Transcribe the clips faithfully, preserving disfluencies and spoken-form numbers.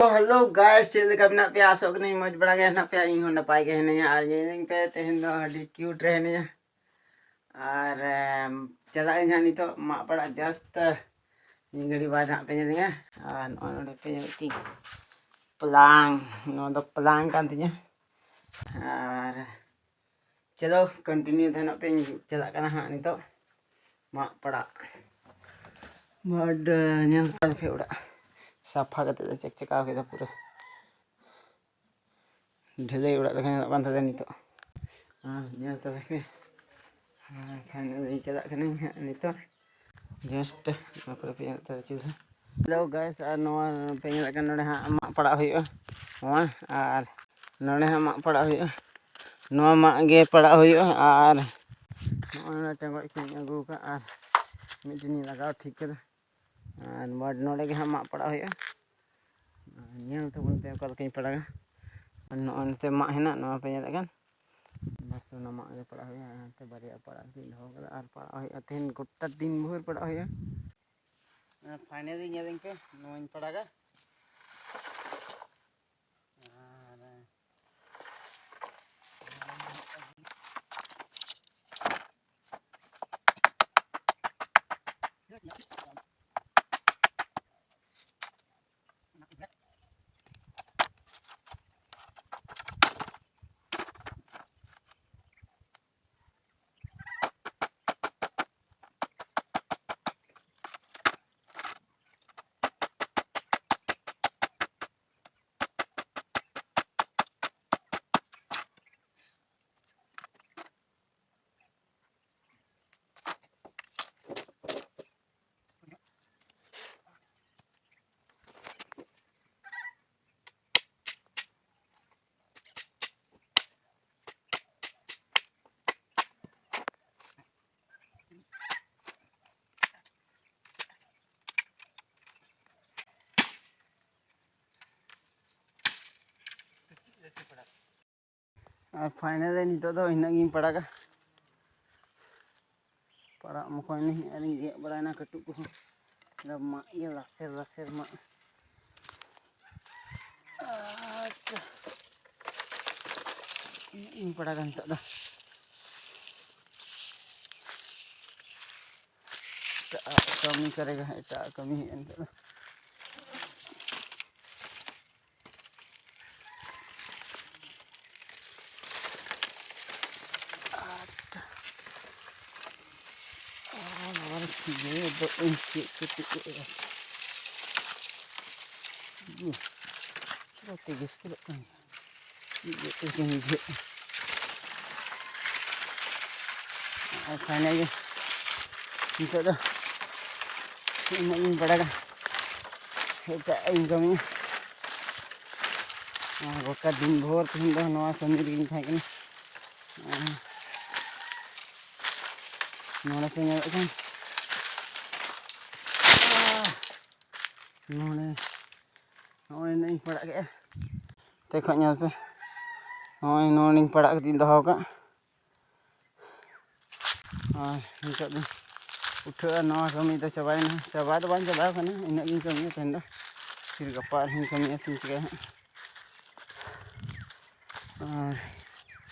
ᱛᱚ hello guys, ᱪᱮᱫ ᱞᱮᱠᱟ ᱢᱮᱱᱟᱜ ᱯᱮᱭᱟ? ᱟᱥᱚᱜ ᱠᱟᱹᱱᱟᱹᱧ ᱢᱚᱡᱽ ᱵᱟᱲᱟ ᱜᱮ ᱦᱮᱱᱟᱜ ᱯᱮᱭᱟ᱾ ᱤᱧ ᱦᱚᱸ ᱱᱟᱯᱟᱭ ᱜᱮ ᱦᱤᱱᱟᱹᱧᱟ᱾ ᱟᱨ ᱧᱮᱞᱤᱧ ᱯᱮ, ᱛᱮᱦᱮᱧ ᱫᱚ ᱟᱹᱰᱤ ᱠᱤᱭᱩᱴ ᱨᱮ ᱦᱤᱱᱟᱹᱧᱟ᱾ ᱟᱨ ᱮᱢ, ᱪᱟᱞᱟᱜ ᱟᱹᱧ ᱦᱟᱸᱜ ᱱᱤᱛᱚᱜ ᱢᱟᱜ ᱯᱟᱲᱟᱜ ᱡᱟᱥᱴ ᱢᱤᱫ ᱜᱷᱟᱹᱲᱤ ᱵᱟᱫᱽ ᱦᱟᱸᱜ ᱯᱮ ᱧᱮᱞᱤᱧᱟ᱾ ᱟᱨ ᱱᱚᱜᱼᱚᱭ ᱱᱚᱰᱮ ᱯᱮ ᱧᱮᱞᱮᱫ ᱛᱤᱧ ᱯᱞᱟᱝ, ᱱᱚᱣᱟ ᱫᱚ ᱯᱞᱟᱝ ᱠᱟᱱ ᱛᱤᱧᱟᱹ᱾ ᱟᱨ ᱪᱚᱞᱚ ᱠᱚᱱᱴᱤᱱᱤᱭᱩ ᱛᱟᱦᱮᱱᱚᱜ ᱯᱮ, ᱤᱧ ᱪᱟᱞᱟᱜ ᱠᱟᱱᱟ ᱦᱟᱸᱜ ᱱᱤᱛᱚᱜ ᱢᱟᱜ ᱯᱟᱲᱟᱜ᱾ ᱵᱟᱰ ᱧᱮᱞ ᱛᱟᱞᱮ ᱯᱮ ᱚᱲᱟᱜ ᱥᱟᱯᱷᱟ ᱠᱟᱛᱮ ᱫᱚ ᱪᱮᱠ ᱪᱮᱠᱟᱣ ᱠᱮᱫᱟ ᱯᱩᱨᱟᱹ᱾ ᱰᱷᱟᱹᱞᱟᱹᱭ ᱚᱲᱟᱜ ᱞᱮᱠᱟ ᱧᱮᱞᱚᱜ ᱠᱟᱱ ᱛᱟᱞᱮᱭᱟ ᱱᱤᱛᱚᱜ᱾ ᱟᱨ ᱧᱮᱞ ᱛᱟᱞᱮ ᱯᱮ᱾ ᱟᱨ ᱯᱷᱟᱭᱱᱟᱞᱤ ᱪᱟᱞᱟᱜ ᱠᱟᱹᱱᱟᱹᱧ ᱦᱟᱸᱜ ᱱᱤᱛᱚᱜ᱾ ᱡᱟᱥᱴ ᱱᱚᱣᱟ ᱠᱚᱨᱮ ᱯᱮ ᱧᱮᱞ ᱛᱟᱞᱮ ᱪᱩᱞᱦᱟᱹ᱾ ᱦᱮᱞᱳ ᱜᱟᱭᱥ, ᱟᱨ ᱱᱚᱣᱟ ᱯᱮ ᱧᱮᱞᱮᱫ ᱠᱟᱱ ᱱᱚᱰᱮ ᱦᱟᱸᱜ ᱢᱟᱜ ᱯᱟᱲᱟᱜ ᱦᱩᱭᱩᱜᱼᱟ᱾ ᱱᱚᱣᱟ ᱟᱨ ᱱᱚᱰᱮ ᱦᱟᱸᱜ ᱢᱟᱜ ᱯᱟᱲᱟᱜ ᱦᱩᱭᱩᱜᱼᱟ᱾ ᱱᱚᱣᱟ ᱢᱟᱜ ᱜᱮ ᱯᱟᱲᱟᱜ ᱦᱩᱭᱩᱜᱼᱟ᱾ ᱟᱨ ᱱᱚᱜᱼᱚᱭ ᱱᱚᱰᱮ ᱴᱮᱸᱜᱚᱡ ᱠᱚᱧ ᱟᱹᱜᱩ ᱟᱠᱟᱫᱼᱟ ᱟᱨ ᱢᱤᱫᱴᱮᱱ ᱤᱧ ᱞᱟᱜᱟᱣ ᱴᱷᱤᱠ ᱠᱟᱫᱟ᱾ ᱟᱨ ᱱᱚᱰᱮ ᱜᱮ ᱦᱟᱸᱜ ᱢᱟᱜ ᱯᱟᱲᱟᱜ ᱦᱩᱭᱩᱜᱼᱟ᱾ ᱧᱮᱞ ᱛᱟᱵᱚᱱ ᱯᱮ ᱚᱠᱟ ᱞᱮᱠᱟᱧ ᱯᱟᱲᱟᱜᱟ᱾ ᱟᱨ ᱱᱚᱜᱼᱚᱭ ᱱᱚᱛᱮ ᱢᱟᱜ ᱦᱮᱱᱟᱜ, ᱱᱚᱣᱟ ᱯᱮ ᱧᱮᱞᱮᱫ ᱠᱟᱱ, ᱵᱟᱥ ᱚᱱᱟ ᱢᱟᱜ ᱜᱮ ᱯᱟᱲᱟᱜ ᱦᱩᱭᱩᱜᱼᱟ᱾ ᱟᱨ ᱱᱚᱛᱮ ᱵᱟᱨᱭᱟ ᱯᱟᱲᱟᱜ ᱠᱟᱛᱮᱧ ᱫᱚᱦᱚ ᱠᱟᱫᱟ᱾ ᱟᱨ ᱯᱟᱲᱟᱜ ᱦᱩᱭᱩᱜᱼᱟ ᱛᱮᱦᱮᱧ ᱜᱚᱴᱟ ᱫᱤᱱ ᱵᱷᱳᱨ ᱯᱟᱲᱟᱜ ᱦᱩᱭᱩᱜᱼᱟ᱾ ᱯᱷᱟᱭᱱᱟᱞᱤ ᱧᱮᱞᱤᱧ ᱯᱮ, ᱱᱚᱣᱟᱧ ᱯᱟᱲᱟᱜᱟ᱾ ᱟᱨ ᱟᱨ ᱯᱷᱟᱭᱱᱟᱞᱤ ᱱᱤᱛᱚᱜ ᱫᱚ ᱤᱱᱟᱹᱜ ᱜᱤᱧ ᱯᱟᱲᱟᱜᱟ᱾ ᱯᱟᱲᱟᱜ ᱢᱚᱠᱚᱧ ᱱᱟᱹᱧ ᱟᱨᱤᱧ ᱜᱮᱫ ᱵᱟᱲᱟᱭᱮᱱᱟ ᱠᱟᱹᱴᱩᱵ ᱠᱚᱦᱚᱸ᱾ ᱟᱫᱚ ᱢᱟᱜ ᱜᱮ ᱞᱟᱥᱮᱨ ᱞᱟᱥᱮᱨ ᱢᱟᱜ᱾ ᱤᱧ ᱯᱟᱲᱟᱜᱟ ᱱᱤᱛᱚᱜ ᱫᱚ᱾ ᱮᱴᱟᱜ ᱠᱟᱹᱢᱤ ᱠᱚᱨᱮ ᱜᱮ, ᱮᱴᱟᱜ ᱠᱟᱹᱢᱤ ᱦᱩᱭᱩᱜᱼᱟ ᱱᱤᱛᱚᱜ ᱫᱚ᱾ ᱟᱪᱪᱷᱟ᱾ ᱟᱨ ᱟᱵᱟᱨ ᱠᱷᱤᱡᱩᱨ ᱫᱚ ᱤᱧ ᱪᱮᱫ ᱠᱚ ᱛᱤᱡᱩᱜ ᱮᱫᱟ? ᱤᱭᱟᱹ, ᱯᱩᱨᱟᱹ ᱛᱮᱜᱮ ᱥᱤᱵᱤᱞᱚᱜ ᱠᱟᱱ ᱜᱮᱭᱟ᱾ ᱢᱤᱫ ᱜᱷᱟᱹᱲᱤᱡ ᱛᱮ ᱢᱤᱫ ᱜᱷᱟᱹᱲᱤᱡ᱾ ᱟᱨ finally ᱱᱤᱛᱚᱜ ᱫᱚ ᱤᱱᱟᱹᱜ ᱜᱤᱧ ᱵᱟᱲᱟᱭᱟ᱾ ᱮᱴᱟᱜ ᱤᱧ ᱠᱟᱹᱢᱤᱭᱟ᱾ ᱟᱨ ᱜᱚᱴᱟ ᱫᱤᱱ ᱵᱷᱳᱨ ᱛᱮᱦᱮᱧ ᱫᱚ ᱱᱚᱣᱟ ᱠᱟᱹᱢᱤ ᱨᱮᱜᱮᱧ ᱛᱟᱦᱮᱸ ᱠᱟᱱᱟ᱾ ᱟᱨ ᱱᱚᱰᱮ ᱯᱮ ᱧᱮᱞᱮᱫ ᱠᱷᱟᱱ, ᱱᱚᱰᱮ ᱱᱚᱜᱼᱚᱭ ᱱᱤᱱᱟᱹᱜ ᱤᱧ ᱯᱟᱲᱟᱜ ᱠᱮᱫᱼᱟ᱾ ᱛᱮ ᱠᱷᱚᱡ ᱧᱮᱞ ᱯᱮ, ᱱᱚᱜᱼᱚᱭ ᱱᱚᱜᱼᱚᱭ ᱱᱤᱧ ᱯᱟᱲᱟᱜ ᱠᱟᱛᱮᱧ ᱫᱚᱦᱚ ᱠᱟᱜ᱾ ᱟᱨ ᱱᱤᱛᱚᱜ ᱫᱚ ᱩᱴᱷᱟᱹᱜᱼᱟ, ᱱᱚᱣᱟ ᱠᱟᱹᱢᱤ ᱫᱚ ᱪᱟᱵᱟᱭᱮᱱᱟ᱾ ᱪᱟᱵᱟ ᱫᱚ ᱵᱟᱝ ᱪᱟᱵᱟ ᱟᱠᱟᱱᱟ, ᱤᱱᱟᱹᱜ ᱜᱤᱧ ᱠᱟᱹᱢᱤᱭᱟ ᱛᱮᱦᱮᱧ ᱫᱚ᱾ ᱯᱷᱤᱨ ᱜᱟᱯᱟ ᱟᱨᱦᱚᱸᱧ ᱠᱟᱹᱢᱤᱭᱟ, ᱪᱮᱫ ᱤᱧ ᱪᱤᱠᱟᱹᱭᱟ ᱦᱟᱸᱜ᱾ ᱟᱨ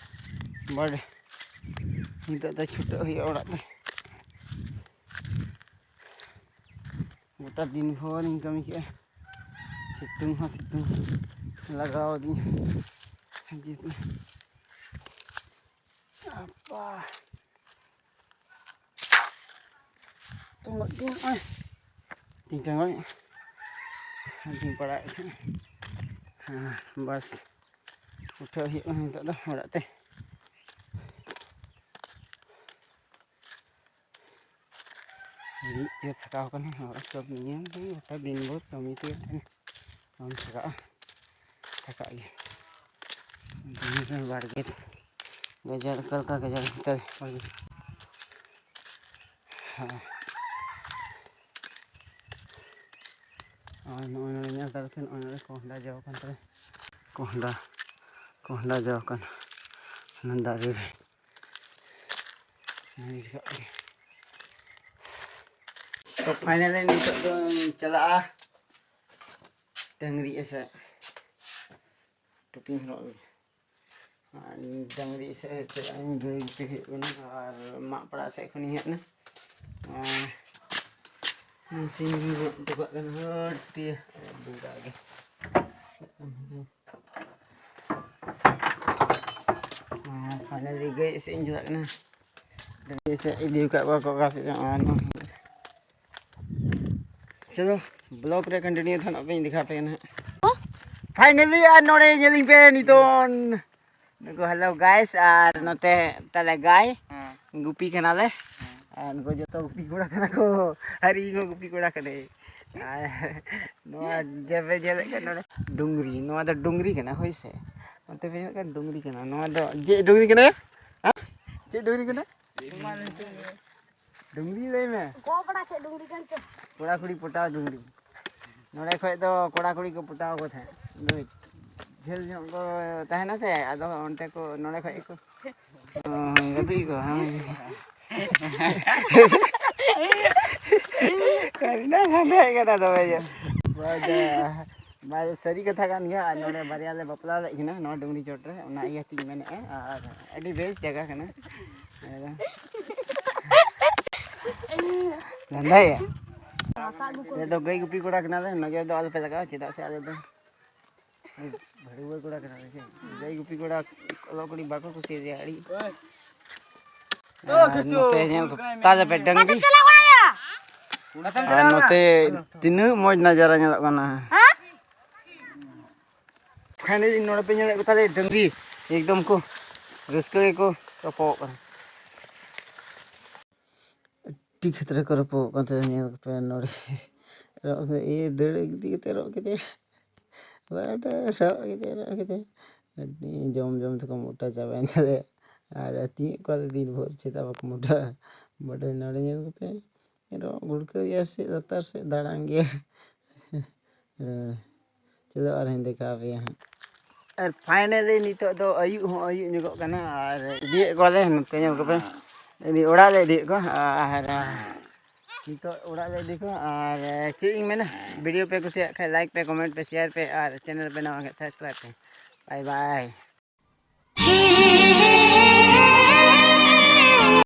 ᱵᱟᱰ-, ᱱᱤᱛᱚᱜ ᱫᱚ ᱪᱷᱩᱴᱟᱹᱜ ᱦᱩᱭᱩᱜᱼᱟ ᱚᱲᱟᱜ ᱛᱮ᱾ ᱜᱚᱴᱟ ᱫᱤᱱ ᱵᱷᱳᱨᱤᱧ ᱠᱟᱹᱢᱤ ᱠᱮᱜᱼᱟ, ᱥᱤᱛᱩᱝ ᱦᱚᱸ ᱥᱤᱛᱩᱝ ᱞᱟᱜᱟᱣ ᱟᱹᱫᱤᱧᱟ᱾ ᱡᱮᱛᱮ ᱟᱯᱟ ᱴᱚᱸᱜᱚᱡ ᱜᱮ ᱱᱚᱜᱼᱚᱭ ᱛᱤᱧ ᱴᱚᱸᱜᱚᱡ ᱟᱹᱰᱤᱧ ᱯᱟᱲᱟᱜ ᱠᱟᱱᱟ᱾ ᱦᱮᱸ, ᱵᱟᱥ ᱩᱴᱷᱟᱹᱣ ᱦᱩᱭᱩᱜ ᱠᱟᱱᱟ ᱱᱤᱛᱚᱜ ᱫᱚ ᱚᱲᱟᱜ ᱛᱮ᱾ ᱢᱤᱫ ᱛᱮ ᱛᱷᱟᱠᱟᱣ ᱠᱟᱱᱟ, ᱦᱚᱲ ᱥᱚᱵ ᱱᱤᱭᱟᱹ ᱜᱮ ᱜᱚᱴᱟ ᱫᱤᱱ ᱵᱷᱳᱨ ᱠᱟᱹᱢᱤ ᱛᱮ ᱛᱟᱦᱮᱱᱟ᱾ ᱵᱟᱢ ᱛᱷᱟᱠᱟᱜᱼᱟ, ᱛᱷᱟᱠᱟᱜ ᱜᱮ᱾ ᱫᱤᱱ ᱨᱮ ᱵᱟᱲᱜᱮ ᱜᱟᱡᱟᱲ, ᱚᱠᱟ ᱞᱮᱠᱟ ᱜᱟᱡᱟᱲ ᱦᱟᱱᱛᱮ ᱵᱟᱲᱜᱮ᱾ ᱦᱮᱸ᱾ ᱟᱨ ᱱᱚᱜᱼᱚᱭ ᱱᱚᱰᱮ ᱧᱮᱞ ᱫᱟᱲᱮ ᱠᱷᱟᱱ, ᱱᱚᱜᱼᱚᱭ ᱱᱚᱰᱮ ᱠᱚᱸᱦᱰᱟ ᱡᱚ ᱠᱟᱱ ᱛᱟᱞᱮ᱾ ᱠᱚᱸᱦᱰᱟ, ᱠᱚᱸᱦᱰᱟ ᱡᱚ ᱠᱟᱱᱟ ᱚᱱᱟ ᱫᱟᱨᱮ ᱨᱮ᱾ ᱧᱮᱞ ᱠᱟᱜ ᱜᱮ᱾ ᱛᱚ finally ᱱᱤᱛᱚᱜ ᱫᱚᱧ ᱪᱟᱞᱟᱜᱼᱟ ᱰᱟᱹᱝᱨᱤ ᱮᱥᱮᱫ᱾ ᱴᱩᱯᱤᱧ ᱦᱚᱨᱚᱜ ᱞᱮᱜᱮ᱾ ᱟᱨ ᱰᱟᱝᱨᱤ ᱥᱮᱫ ᱪᱟᱞᱟᱜ ᱤᱧ, ᱜᱟᱹᱭ ᱜᱩᱯᱤ ᱦᱩᱭᱩᱜ ᱠᱟᱱᱟ ᱟᱨ ᱢᱟᱜ ᱯᱟᱲᱟᱜ ᱥᱮᱫ ᱠᱷᱚᱱᱤᱧ ᱦᱮᱡ ᱮᱱᱟ᱾ ᱟᱨ ᱢᱮᱥᱤᱱ ᱦᱚᱴᱚ ᱠᱟᱜ ᱠᱟᱱᱟ ᱦᱟᱹᱴᱤᱭᱟᱹ ᱵᱩᱲᱟ ᱜᱮ᱾ ᱟᱨ finally ᱜᱟᱹᱭ ᱥᱮᱫ ᱤᱧ ᱪᱟᱞᱟᱜ ᱠᱟᱱᱟ᱾ ᱜᱟᱹᱭ ᱥᱮᱫ ᱤᱫᱤ ᱟᱠᱟᱫ ᱠᱚᱣᱟ ᱠᱚ ᱚᱠᱟ ᱥᱮᱫ ᱪᱚᱝ᱾ ᱟᱨ ᱪᱚᱞᱚ, vlog ᱨᱮ continue ᱛᱟᱦᱮᱱ ᱟᱯᱮ, ᱤᱧ ᱫᱮᱠᱷᱟᱣ ᱟᱯᱮ ᱠᱟᱱᱟ ᱦᱟᱸᱜ᱾ Finally ᱟᱨ ᱱᱚᱰᱮ ᱧᱮᱞᱤᱧ ᱯᱮ ᱱᱤᱛᱚᱝ᱾ ᱱᱩᱠᱩ hello guys, ᱟᱨ ᱱᱚᱛᱮ ᱛᱟᱞᱮ ᱜᱟᱭ ᱦᱮᱸ᱾ ᱜᱩᱯᱤ ᱠᱟᱱᱟᱞᱮ᱾ ᱦᱮᱸ᱾ ᱟᱨ ᱱᱩᱠᱩ ᱡᱚᱛᱚ ᱜᱩᱯᱤ ᱠᱚᱲᱟ ᱠᱟᱱᱟ ᱠᱚ, ᱟᱨ ᱤᱧ ᱦᱚᱸ ᱜᱩᱯᱤ ᱠᱚᱲᱟ ᱠᱟᱹᱱᱟᱹᱧ᱾ ᱟᱨ ᱱᱚᱣᱟ ᱡᱮ ᱯᱮ ᱧᱮᱞᱮᱫ ᱠᱟᱱ ᱱᱚᱰᱮ ᱰᱩᱝᱨᱤ, ᱱᱚᱣᱟ ᱫᱚ ᱰᱩᱝᱨᱤ ᱠᱟᱱᱟ, ᱦᱳᱭ ᱥᱮ᱾ ᱚᱱᱛᱮ ᱯᱮ ᱧᱮᱞᱮᱫ ᱠᱟᱱ ᱰᱩᱝᱨᱤ ᱠᱟᱱᱟ, ᱱᱚᱣᱟ ᱫᱚ ᱪᱮᱫ ᱰᱩᱝᱨᱤ ᱠᱟᱱᱟ? ᱦᱮᱸ? ᱪᱮᱫ ᱰᱩᱝᱨᱤ ᱠᱟᱱᱟ? ᱰᱩᱝᱨᱤ ᱞᱟᱹᱭ ᱢᱮ᱾ ᱜᱚ ᱵᱟᱲᱟ ᱪᱮᱫ ᱰᱩᱝᱨᱤ ᱠᱟᱱ ᱪᱚ? ᱠᱚᱲᱟ ᱠᱩᱲᱤ ᱯᱚᱴᱟᱣ ᱰᱩᱝᱨᱤ᱾ ᱱᱚᱰᱮ ᱠᱷᱚᱡ ᱫᱚ ᱠᱚᱲᱟ ᱠᱩᱲᱤ ᱠᱚ ᱯᱚᱴᱟᱣ ᱠᱚ ᱛᱟᱦᱮᱸᱫ᱾ ᱵᱩᱡᱽ? ᱡᱷᱟᱹᱞ ᱧᱚᱜ ᱠᱚ ᱛᱟᱦᱮᱱᱟ ᱥᱮ, ᱟᱫᱚ ᱚᱱᱛᱮ ᱠᱚ, ᱱᱚᱰᱮ ᱠᱷᱚᱡ ᱜᱮᱠᱚ, ᱚ, ᱜᱟᱛᱮ ᱠᱚ, ᱦᱮᱸ᱾ ᱠᱟᱨᱤᱱᱟ ᱥᱟᱱᱛᱟᱲ ᱠᱟᱱᱟ ᱫᱚᱢᱮ ᱡᱳᱨ᱾ ᱵᱟᱡᱟ, ᱵᱟᱡᱟ, ᱥᱟᱹᱨᱤ ᱠᱟᱛᱷᱟ ᱠᱟᱱ ᱜᱮᱭᱟ᱾ ᱟᱨ ᱱᱚᱰᱮ ᱵᱟᱨᱭᱟ ᱞᱮ ᱵᱟᱯᱞᱟ ᱞᱮᱫ ᱠᱤᱱᱟ ᱱᱚᱣᱟ ᱰᱩᱝᱨᱤ ᱪᱚᱴ ᱨᱮ, ᱚᱱᱟ ᱤᱭᱟᱹ ᱛᱤᱧ ᱢᱮᱱᱮᱫᱼᱟ᱾ ᱟᱨ ᱟᱹᱰᱤ ᱵᱮᱥ ᱡᱟᱭᱜᱟ ᱠᱟᱱᱟ᱾ ᱫᱷᱟᱱᱫᱟᱭᱟ᱾ ᱟᱞᱮ ᱫᱚ ᱜᱟᱹᱭ ᱜᱩᱯᱤ ᱠᱚᱲᱟ ᱠᱟᱱᱟᱞᱮ, ᱱᱚᱡᱚᱨ ᱫᱚ ᱟᱞᱚᱯᱮ ᱞᱟᱜᱟᱣᱟ, ᱪᱮᱫᱟᱜ ᱥᱮ ᱟᱞᱮ ᱫᱚ ᱵᱷᱟᱹᱲᱩᱣᱟᱹ ᱠᱚᱲᱟ ᱠᱟᱱᱟᱞᱮ᱾ ᱜᱟᱹᱭ ᱜᱩᱯᱤ ᱠᱚᱲᱟ ᱚᱞᱚᱜ ᱠᱩᱲᱤ ᱵᱟᱠᱚ ᱠᱩᱥᱤᱭᱟᱫᱮᱭᱟ ᱟᱹᱰᱤ᱾ ᱟᱨ ᱱᱚᱛᱮ ᱧᱮᱞ ᱠᱚ, ᱛᱟᱦᱞᱮ ᱯᱮ ᱰᱟᱹᱝᱨᱤ᱾ ᱟᱨ ᱱᱚᱛᱮ ᱛᱤᱱᱟᱹᱜ ᱢᱚᱡᱽ ᱱᱟᱡᱟᱨᱟ ᱧᱮᱞᱚᱜ ᱠᱟᱱᱟ᱾ ᱦᱮᱸ? ᱯᱷᱟᱭᱱᱟᱞᱤ ᱱᱚᱰᱮ ᱯᱮ ᱧᱮᱞᱮᱫ ᱠᱚ ᱛᱟᱞᱮ ᱰᱟᱹᱝᱨᱤ, ᱮᱠᱫᱚᱢ ᱠᱚ ᱨᱟᱹᱥᱠᱟᱹ ᱜᱮᱠᱚ ᱨᱚᱯᱚᱜ ᱠᱟᱱᱟ᱾ ᱟᱹᱰᱤ ᱠᱷᱟᱛᱨᱟ ᱠᱚ ᱨᱚᱯᱚᱜ ᱠᱟᱱ ᱛᱟᱦᱮᱸ, ᱧᱮᱞ ᱠᱚᱯᱮ ᱱᱚᱰᱮ᱾ ᱨᱚᱜ ᱠᱮᱫᱟ, ᱤᱭᱟᱹ ᱫᱟᱹᱲ ᱤᱫᱤ ᱠᱟᱛᱮ ᱨᱚᱜ ᱠᱮᱫᱟᱭ᱾ ᱵᱟᱰᱟ ᱨᱚᱜ ᱠᱮᱫᱟᱭ, ᱨᱚᱜ ᱠᱮᱫᱟᱭ᱾ ᱟᱹᱰᱤ ᱡᱚᱢ ᱡᱚᱢ ᱛᱮᱠᱚ ᱢᱚᱴᱟ ᱪᱟᱵᱟᱭᱮᱱ ᱛᱟᱞᱮᱭᱟ᱾ ᱟᱨ ᱟᱹᱛᱤᱧᱮᱫ ᱠᱚᱣᱟ ᱫᱤᱱ ᱵᱷᱳᱨ, ᱪᱮᱫᱟᱜ ᱵᱟᱠᱚ ᱢᱚᱴᱟᱜᱼᱟ? ᱵᱟᱰᱟᱭ ᱱᱚᱰᱮ ᱧᱮᱞ ᱠᱚᱯᱮ, ᱨᱚᱜ ᱜᱩᱲᱠᱟᱹᱣ ᱜᱮᱭᱟ ᱥᱮ ᱞᱟᱛᱟᱨ ᱥᱮᱫ ᱫᱟᱬᱟᱱ ᱜᱮᱭᱟ᱾ ᱪᱚᱞᱚ ᱟᱨᱦᱚᱸᱧ ᱫᱮᱠᱷᱟᱣ ᱟᱯᱮᱭᱟ ᱦᱟᱸᱜ᱾ ᱟᱨ finally ᱱᱤᱛᱚᱜ ᱫᱚ ᱟᱹᱭᱩᱵ ᱦᱚᱸ ᱟᱹᱭᱩᱵ ᱧᱚᱜᱚᱜ ᱠᱟᱱᱟ ᱟᱨ ᱤᱫᱤᱭᱮᱫ ᱠᱚᱣᱟᱞᱮ ᱱᱚᱛᱮ, ᱧᱮᱞ ᱠᱚᱯᱮ᱾ ᱤᱫᱤ ᱚᱲᱟᱜ ᱞᱮ ᱤᱫᱤᱭᱮᱫ ᱠᱚᱣᱟ᱾ ᱟᱨ ᱱᱤᱛᱚᱜ ᱚᱲᱟᱜ ᱞᱮ ᱤᱫᱤ ᱠᱚᱣᱟ᱾ ᱟᱨ ᱪᱮᱫ ᱤᱧ ᱢᱮᱱᱟ, video ᱯᱮ ᱠᱩᱥᱤᱭᱟᱜ ᱠᱷᱟᱡ like ᱯᱮ, comment ᱯᱮ, share ᱯᱮ ᱟᱨ channel ᱯᱮ ᱱᱟᱣᱟ ᱠᱷᱟᱡ subscribe ᱯᱮ᱾ Bye bye᱾